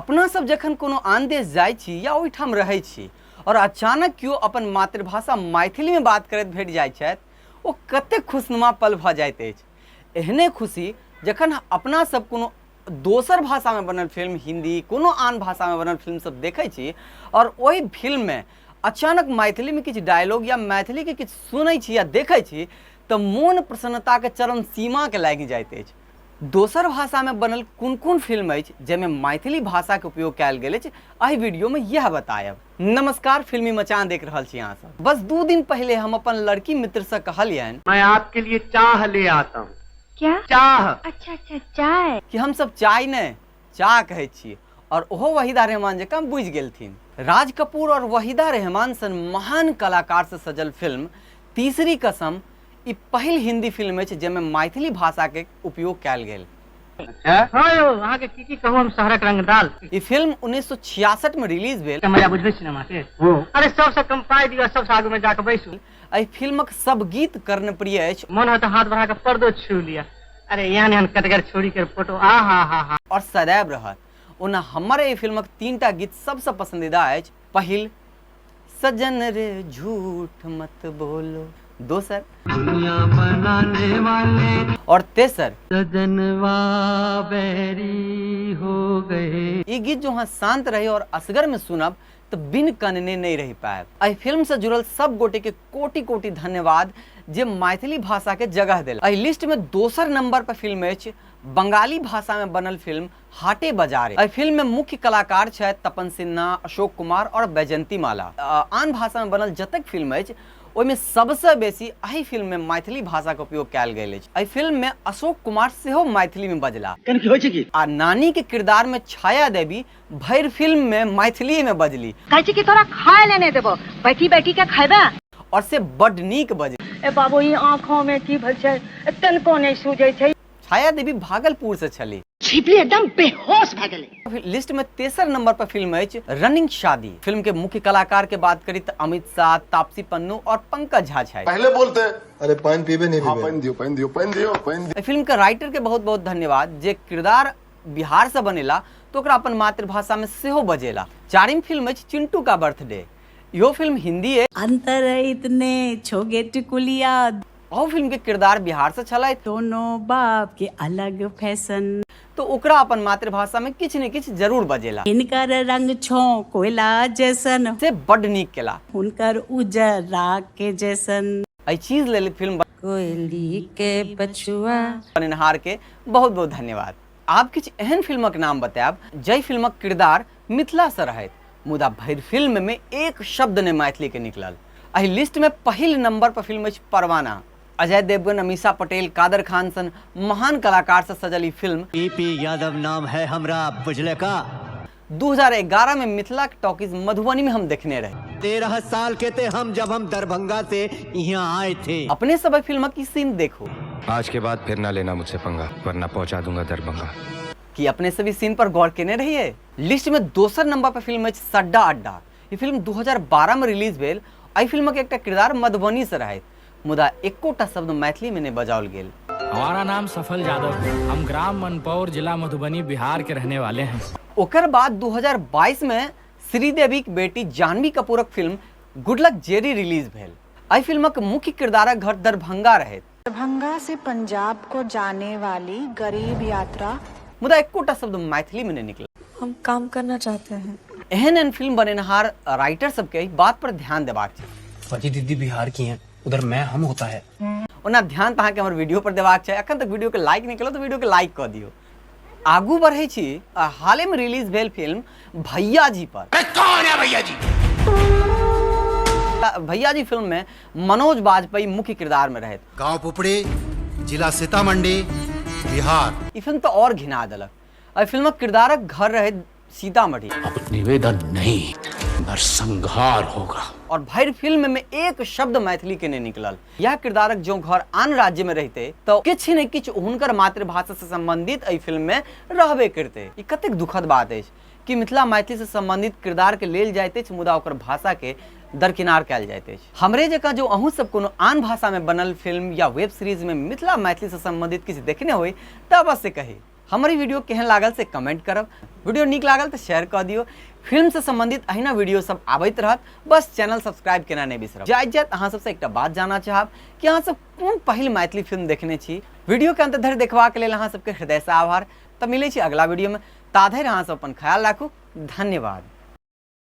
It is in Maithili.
अपना सब जखन कोनो आन देश जाइ छी या ओहिठाम रहै छी और अचानक केओ अपन मातृभाषा मैथिली में बात करैत भेट जाइ छथि, ओ कतेक खुशनुमा पल भऽ जाइत अछि। एहने खुशी जखन अपना सब कोनो दोसर भाषा में बनल फिल्म, हिंदी कोनो आन भाषा में बनल फिल्म सब देखै छी और ओहि फिल्म में अचानक मैथिली में किछु डायलॉग या मैथिली के किछु सुनै छी या देखै छी तऽ मोन प्रसन्नता के चरम सीमा के लागि जाइत अछि। दोसर भाषा में बनल कोन कोन फिल्म अछि जाहिमे मैथिली भाषा के उपयोग कयल गेल अछि, एहि वीडियो में यह बतायब। नमस्कार, फिल्मी मचान देख रहल छी अहाँ सब। बस 2 दिन पहले हम अपन लड़की मित्र से कहलियनि, मैं आपके लिए चाह ले आता हूँ। क्या? चाह। अच्छा अच्छा, चाय। कि हम सब चाय नहीं चाह कहै छी, और ओहो वहीदा रहमान जकाँ बुझि गेलथिन। राज कपूर और वहीदा रहमान सन महान कलाकार से सजल फिल्म तीसरी कसम ई पहिल हिंदी फिल्म अछि जाहिमे मैथिली भाषा के उपयोग कयल गेल। अच्छा? हाँ यौ, अहाँ के की की कहू, हम शहरक रंगदाल। ई फिल्म 1966 में रिलीज भेल। मजा बुझबै सिनेमा के? अरे सबसे कम पाई दियौ, सबसे आगू में जाके बैसू। एहि फिल्मक सब गीत कर्णप्रिय अछि। मन होत हाथ बढ़ा के पर्दो छू लिया। अरे एहन एहन कटगर छोरी के फोटो, आ हा हा हा। और सदैव रहत। ओना हमर एहि फिल्मक 3टा गीत सबसे पसंदीदा अछि। पहिल सजन रे झूठ मत बोलो, दोसर दुनिया बनाने वाले और तेसर सजनवा बैरी हो गए। ई गीत जो अहाँ शांत रही और असगर में सुनब तो बिन कनने नहीं रह पायब। एहि फिल्म से जुड़ल सब गोटे के कोटि कोटि धन्यवाद जे मैथिली भाषा के जगह देल। एहि लिस्ट में दोसर नंबर पर फिल्म अछि बंगाली भाषा में बनल फिल्म हाटे बाजारे। एहि फिल्म में मुख्य कलाकार छथि तपन सिन्हा, अशोक कुमार और वैजयंती माला। आन भाषा में बनल जतेक फिल्म अछि ओहिमे सबसँ बेसी एहि फिल्म में मैथिली भाषा के उपयोग कयल गेल अछि। एहि फिल्म में अशोक कुमार सेहो मैथिली में बजला। आ नानी के किरदार में छाया देवी भरि फिल्म में मैथिली में बजली। कहै छी कि तोरा खाय ले नहि देबो, बैठी बैठी के खैबे। और से बड नीक बजली। ए बाबू, ई आँखों में की भेल छै, तनिको नहि सूझै छै। छाया देवी भागलपुर से छली। छिपली एकदम बेहोश भए गेलै। लिस्ट में तेसर नंबर पर फिल्म अछि रनिंग शादी। फिल्म के मुख्य कलाकार के बात करी तो अमित शाह, तापसी पन्नू और पंकज झा छथि। पहले बोलते अरे पानी पीबे नहीं हाँ, पीबे। पानी दियो, पानी दियो, पानी दियो, पानी दियो। एहि फिल्म के राइटर के बहुत बहुत धन्यवाद जे किरदार बिहार से बनेला तो ओकरा अपन मातृभाषा में सेहो बजेला। चारिम फिल्म अछि चिंटू का बर्थडे। इहो फिल्म हिंदी है। अंतर इतने छोगे टिकुलिया। अहू फिल्म के किरदार बिहार से छलथि। दोनों बाप के अलग फैशन। तो ओकरा अपन मातृभाषा में किछु ने किछु जरूर बजेला। हिनकर रंग छो कोयला जैसन। से बड नीक केला। हुनकर उजर राख के जैसन। एहि चीज लेल फिल्म कोयली के बचुआ बनेनहार के बहुत बहुत धन्यवाद। आब किछु एहन फिल्मक नाम बतायब जाहि फिल्मक किरदार मिथिला से रहैत मुदा भरि फिल्म में एक शब्द नहि मैथिली के निकलल। एहि लिस्ट में पहिल नंबर पर फिल्म अछि परवाना। अजय देवगन, अमीषा पटेल, कादर खान सन महान कलाकार से सजल ई फिल्म पी यादव नाम है हमरा, बुझले का? 2011 में मिथिला के टॉकीज मधुबनी में हम देखने रहे। 13 साल के थे हम जब हम दरभंगा से यहाँ आए थे। अपने सब एहि फिल्मक ई सीन देखू। आज के बाद फिर ना लेना मुझसे पंगा, वरना पहुंचा दूंगा दरभंगा। कि अपने सब ई सीन पर गौर केने रहिए? लिस्ट में दोसर नंबर पर फिल्म अछि सड्डा अड्डा। ई फिल्म 2012 में रिलीज भेल। एहि फिल्मक एकटा किरदार मधुबनी से रहैत मुदा एकोटा शब्द मैथिली में नहीं बजाओल गेल। हमारा नाम सफल यादव, हम ग्राम मनपौर, जिला मधुबनी, बिहार के रहने वाले हैं। ओकर बाद 2022 में श्रीदेवी के बेटी Jahnavi कपूरक film good luck Jerry release भेल। एहि फिल्मक मुख्य किरदारक घर दरभंगा रहैत। दरभंगा से पंजाब को जाने वाली गरीब यात्रा। मुदा एकोटा शब्द मैथिली में नहीं निकलल। हम काम करना चाहते हैं। एहन एहन फिल्म बनेनहार राइटर सबके एहि बात पर ध्यान देबाक छै। फजी दीदी बिहार की हैं, उधर मैं हम होता है। ओना ध्यान तऽ अहाँके हमर वीडियो पर देबाक छै। अखन तक वीडियो के लाइक नहि केलहुँ तऽ वीडियो के लाइक कऽ दियौ। आगू बढ़ै छी हाले में रिलीज भेल फिल्म भैया जी पर। कौन है भैया जी? भैया जी फिल्म में मनोज बाजपेयी मुख्य किरदार में रहैत। गांव पुपड़ी, जिला सीतामढ़ी, बिहार। ई फिल्म तऽ और घिना देलक। एहि फिल्मक किरदारक घर रहैत सीतामढ़ी। अब निवेदन नहीं, नरसंहार होगा। और भरि फिल्म में एक शब्द मैथिली के नहीं निकलल। यह किरदारक जो घर आन राज्य में रहते तो किछु ने किछु हुनकर मातृभाषा से संबंधित एहि फिल्म में रहबे करते। ई कतेक दुखद बात अछि कि मिथिला मैथिली से संबंधित किरदार के लेल जाइत अछि मुदा ओकर भाषा के दरकिनार कयल जाइत अछि। हमरे जकाँ जो अहूँ सब कोनो आन भाषा में बनल फिल्म या वेब सीरीज में मिथिला मैथिली से संबंधित किछु देखने होई तऽ अवश्य कही। हमर ई वीडियो केहन लागल से कमेंट करब। वीडियो नीक लागल तऽ शेयर कऽ दियौ। फिल्मसँ संबंधित अहिना वीडियो सब आबैत रहत, बस चैनल सब्सक्राइब केना नहि बिसरब। जाइत जाइत अहाँ सबसँ एकटा बात जानऽ चाहब कि अहाँ सब कोन पहिल मैथिली फिल्म देखने छी। वीडियो के अंत धरि देखबाक लेल अहाँ सबके हृदयसँ आभार। तऽ मिलै छी अगला वीडियोमे, ता धरि अहाँ सब अपन ख्याल राखू। धन्यवाद।